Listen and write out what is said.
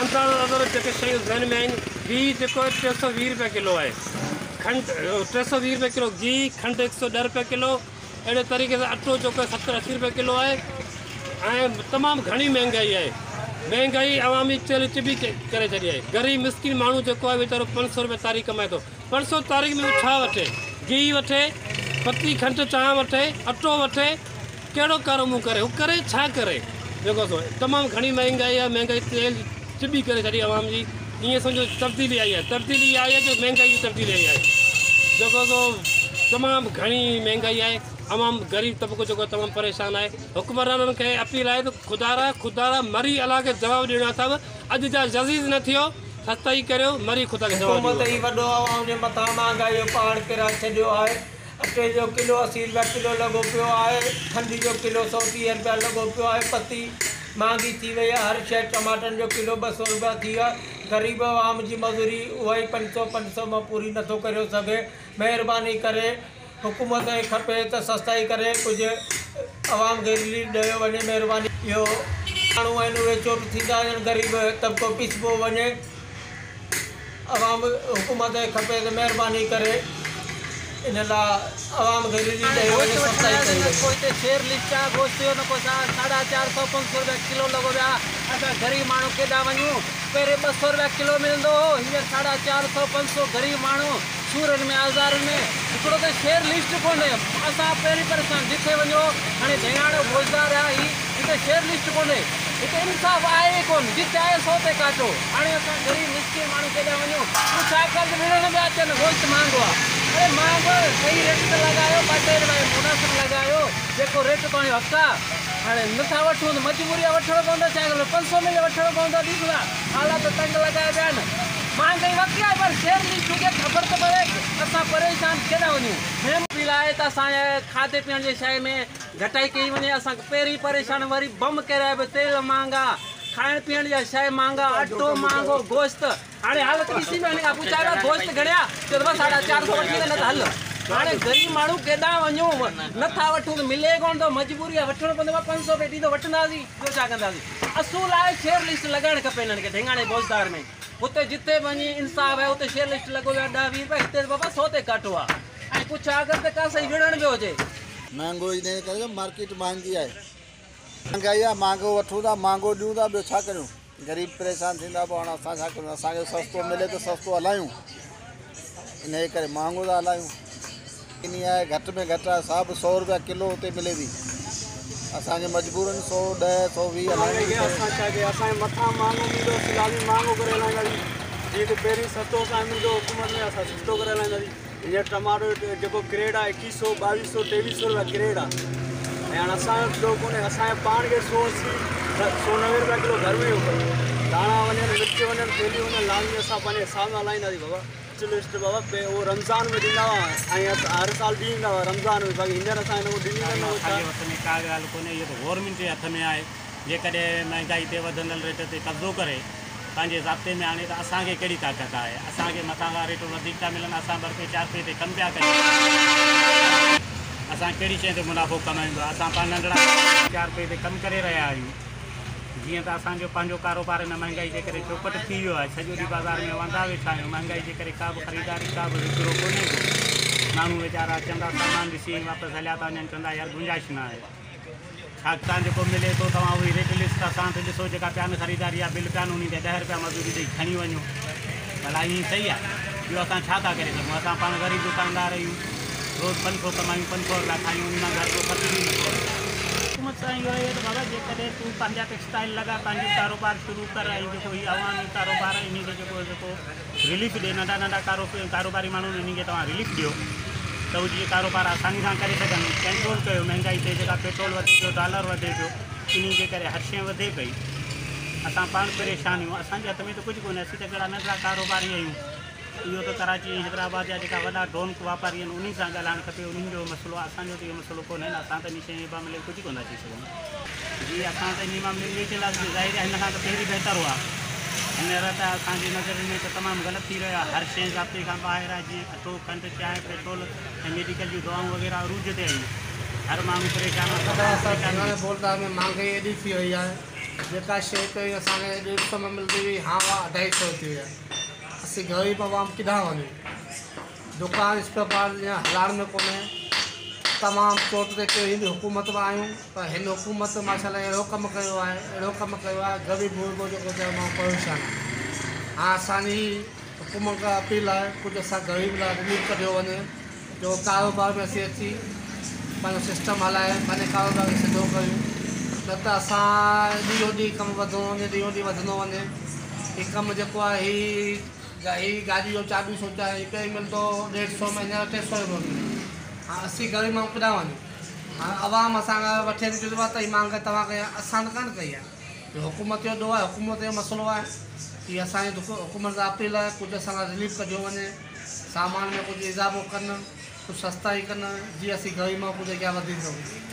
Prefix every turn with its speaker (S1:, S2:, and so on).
S1: اندازو اندازو جيڪي شيون ذهن ۾ آهن، گيهه جيڪو آهي 320 رپيا ڪلو آهي، کنڊ 320 رپيا ڪلو گيهه، کنڊ 110 رپيا ڪلو، اهڙي طريقي سان اٽو جيڪو آهي 70 80 رپيا ڪلو آهي ۽ تمام گهڻي مهنگائي آهي. مهنگائي عوامي چيلهه چٻي ڪري ڇڏي آهي. غريب مسڪين ماڻهو جيڪو آهي ويچارو 500 رپيا تاريخ ڪمائي ٿو. 500 تاريخ ۾ هو ڇا وٺي؟ گيهه وٺي، پتي کنڊ چانهه وٺي، اٽو وٺي، ڪهڙو ڪارو منهن ڪري؟ هو ڪري ڇا ڪري؟ جيڪو سو تمام گهڻي مهنگائي آهي، مهنگائي تيل چٻي ڪري ڇڏي عوام جي. ائين سمجهو تبديلي آئي آهي، تبديلي آئي آهي جو مهنگائي جي تبديلي آئي آهي. جيڪو سو تمام گهڻي مهنگائي آهي، عوام غريب طبقو جيڪو تمام پريشان آهي. حڪمرانن کي اپيل آهي ته خدارا خدارا مري الله کي جواب ڏيڻو اٿو، اڄ جا عزيز نه ٿيو، سستائي ڪريو، مري خدا کي جواب
S2: حڪومت
S1: ڏيڻو
S2: ئي
S1: اٿو.
S2: وڏو عوام جي مٿان مهانگائي جو پهاڙ ڪيرائي ڇڏيو آهي. اٽي جو ڪلو 80 رپيا ڪلو لڳو پيو آهي، کنڊ جو ڪلو 130 رپيا لڳو پيو آهي، پتي مهانگي ٿي وئي آهي، هر شيء ٽماٽن جو ڪلو 200 رپيا ٿي ويو آهي، غريب عوام جي مزوري اها ئي 500 500 مان پوري نٿو ڪريو سگهي، مهرباني ڪري حڪومت کي کپي ته سستائي ڪري ڪجهه عوام کي رليف ڏيو وڃي، مهرباني. اهو ماڻهو آهن اهي چور ٿيندا وڃن، غريب طبقو پيسبو وڃي. عوام حڪومت کي کپي ته مهرباني ڪري ان لا عوام کي رليف ڏيو
S3: گوشت
S2: وڃي،
S3: وٺڻ
S2: سستائي
S3: آياسين
S2: ڪئي
S3: نه
S2: وڃي.
S3: ڪو هتي شير لسٽ آ گوشت جو نه ڪو ڇا 450 500 رپيا ڪلو لڳو پيا اسان غريب ماڻهو ڪيڏانهن وڃون پهرين 200 رپيا ڪلو ملندو هو هينئر 450 500 غريب ماڻهو سورن ۾ آزارن ۾ هڪڙو ته شير لسٽ ڪونهي اسان پهرين پريشان جٿي وڃو هاڻي ڌياڻو فوجدار آ هي هتي شير لسٽ ڪونهي هتي انصاف آهي ئي ڪون جتي آهي سو تي ڪاٽو هاڻي اسان غريب مسڪين ماڻهو ڪيڏانهن وڃون هو ڇا ڪن ته وڙهڻ پيا اچن گوشت مهانگو آ اڙي مهانگو آ صحيح ريٽ ته لڳايو 2 ٽي رپيا مناسب لڳايو جيڪو ريٽ توهان جو حق آ هاڻي نٿا وٺون ته مجبوري آ وٺڻو پوندو ڇا ڪريون 500 ملي وٺڻو پوندو ڏس ٿا حالات تنگ لڳايا پيا آهن مهانگائي واقعي آهي پر شير لسٽ هجي خبر ته پوي اسان پريشان ڪيڏانهن وڃون. مهم اپيل آهي ته اسان جي کاڌي پيئڻ جي شيء ۾ گهٽائي ڪئي وڃي اسان پهرين پريشان وري بم ڪيرايا به تيل مهانگا کائڻ پيئڻ جا شيء مهانگا اٽو مهانگو گوشت هاڻي حالت ڏسي به هن کان پڇا پيا گوشت گهڻي آ چيو ته بس 450 وٺي وڃ نه ته هل هاڻي غريب ماڻهو ڪيڏانهن وڃون نٿا وٺون ته ملي ڪونه ٿو مجبوري آ وٺڻو پوندو بابا 500 رپيا ڏيندو وٺنداسين ٻيو ڇا ڪنداسين اصول آهي شيئر لسٽ لڳائڻ کپي هنن کي ڍينگاڻي بوزدار ۾ هتي جتي به وڃي انصاف آهي اتي شيئر لسٽ لڳو ويو آ 10 20 رپيا هتي ته بابا 100 تي ڪاٽو آ ۽ پڇا اگر ته ڪا صحيح وڙهڻ پيو اچي.
S4: مهانگو ان جي ڪري جو مارڪيٽ مهانگي آهي. مهانگائي آهي مهانگو وٺون ٿا مهانگو ڏيون ٿا ٻيو ڇا ڪريون غريب پريشان ٿيندا پوء هاڻ اسان ڇا ڪريون اسان کي سستو ملي ته سستو هلايون ان جي ڪري مهانگو ٿا هلايون اني آهي گهٽ ۾ گهٽ آهي سا به 100 روپيا ڪلو اتي ملي ٿي اسان کي مجبورن 110 120 هلائڻي ٿي پوي.
S5: اسان ڇا ڪيون اسان کي مٿان مهانگو ملندو اسين لازمي مهانگو ڪري هلائينداسين جيئن ته پهرين سستو اسان کي ملندو حڪومت ۾ اسان سستو ڪري هلائينداسين هينئر ٽماٽو جيڪو ڪريڊ آهي 2100 2200 2300 روپيا ڪريڊ آهي ۽ هاڻي اسان جو ڏوهه ڪونهي اسان جي پاڻ کي 180 190 روپيا ڪلو گهر ۾ ڌاڻا وڃن مرچ وڃن ٿيلهيون وڃن لازمي اسان پنهنجي حساب سان هلائينداسين بابا لسٽ بابا اهو رمضان ۾ ڏيندا هئا ۽ هر سال ڏيندا هئا رمضان ۾ باقي هينئر اسان هن کان ڏني نه
S6: اسان جي وس ۾ ڪا ڳالهه ڪونهي اهو ته گورنمينٽ جي هٿ ۾ آهي جيڪڏهن مهنگائي تي وڌندڙ ريٽ تي قبضو ڪري پنهنجي ضابطي ۾ آڻي ته اسان کي ڪهڙي طاقت آهي اسان کي مٿان کان ريٽ وڌيڪ ٿا ملن اسان 2 رپئي 4 رپئي تي ڪم پيا ڪريون اسان ڪهڙي شيء تي منافعو ڪمايون پيا اسان پاڻ ننڍڙا 4 رپئي تي ڪم ڪري رهيا آهيون جيئن ته اسان جو پنهنجو ڪاروبار هن مهنگائي جي ڪري چوپٽ ٿي ويو آهي سڄو ڏينهن بازار ۾ واندا ويٺا آهيون مهنگائي جي ڪري ڪا به خريداري ڪا به وڪرو ڪونهي ڪو ماڻهو ويچارا اچن ٿا سامان ڏسي ۽ واپس هليا ٿا وڃن چوندا يار گنجائش نه آهي ڇا تان جيڪو ملي ٿو توهان اهي ريٽ لسٽ اسان وٽ ڏسو جيڪا پيا آهن خريداري جا بل پيا آهن انهي تي 10 رپيا مزوري ڏئي کڻي وڃو ڀلا ائين صحيح آهي ٻيو اسان ڇا ٿا ڪري سگهون اسان پاڻ غريب دڪاندار آهيون روز 500 ڪمايون 500 رپيا کايون انهي مان گهر جو خرچ به نٿو هلي. حڪومت سان اهو آهي ته بابا جيڪڏهن تون پنهنجا ٽيڪسٽائل لڳا پنهنجو ڪاروبار شروع ڪر ۽ جيڪو هي عوامي ڪاروبار آهي انهي کي جيڪو جيڪو رليف ڏي ننڍا ننڍا ڪاروباري ماڻهو آهن انهن کي توهان رليف ڏيو ته هو جيئن ڪاروبار آساني سان ڪري سگهن ڪنٽرول ڪيو مهنگائي تي جيڪا پيٽرول وڌي پيو ڊالر وڌي پيو انهي جي ڪري هر شيء وڌي پئي اسان پاڻ پريشان آهيون اسان جي هٿ ۾ ته ڪجهه ڪونهي اسين ته ڪهڙا ننڍڙا ڪاروباري آهيون اهو ته ڪراچي ۽ حيدرآباد جا جيڪا وڏا ڊون واپاري آهن انهن سان ڳالهائڻ کپي انهن جو مسئلو آهي اسان جو ته اهو مسئلو ڪونهي نه اسان ته انهي شيء جي معاملي ۾ ڪجهه ڪونه ٿا چئي سگهون جي اسان ته انهي معاملي ۾ اهو ئي چونداسين ته ظاهر آهي هن کان ته پهرين بهتر هئا هينئر ته اسان جي نظرن ۾ ته تمام غلط ٿي رهيو آهي هر شيء ضابطي کان ٻاهر آهي جيئن اٽو کنڊ چانهه پيٽرول ۽ ميڊيڪل جون دوائون وغيره عروج تي آهن هر ماڻهو پريشان آهي اسان پاڻ پريشان آهيون.
S7: بولدار ۾ مهانگائي ايڏي ٿي وئي آهي جيڪا شيء پهرين اسان کي 150 ۾ ملندي هئي، هاڻ اها 250 ٿي وئي آهي. اسين غريب عوام ڪيڏانهن وڃون؟ دڪان اسپيئر پارٽ جيئن هلائڻ ۾ ڪونهي. تمام چوٽ تي ڪهڙي به حڪومت ۾ آهيون، پر هن حڪومت ماشاء الله اهڙو ڪم ڪيو آهي، اهڙو ڪم ڪيو آهي، غريب غربو جيڪو چئي ماڻهو پريشان آهي. هاڻ اسان جي حڪومت کان اپيل آهي ڪجهه اسان غريب لاء رليف ڪڍيو وڃي، جو ڪاروبار ۾ اسين اچي پنهنجو سسٽم هلائي پنهنجي ڪاروبار کي سڌو ڪريون، نه ته اسان ڏينهون ڏينهن ڪم وڌندو وڃي، ڏينهون ڏينهن وڌندو وڃي. هي ڪم جيڪو آهي، هي گاڏي جو 2400 هي پهرين ملندو هو 150 ۾ هينئر 300 ۾ ملي. هاڻ اسين غريب ماڻهو ڪيڏانهن وڃون؟ هاڻ عوام اسان کان وٺي ٿي چوي ته هي مهانگائي توهان ڪئي آهي، اسان ته ڪانه ڪئي آهي، اهو حڪومت جو ڏوهه آهي، حڪومت جو مسئلو آهي. هي اسان جي حڪومت سان اپيل آهي ڪجهه اسان لاء رليف ڪڍيو وڃي، سامان ۾ ڪجهه اضافو ڪن، ڪجهه سستائي ڪن، جيئن اسين غريب ماڻهو ڪجهه اڳيان وڌي سگهون.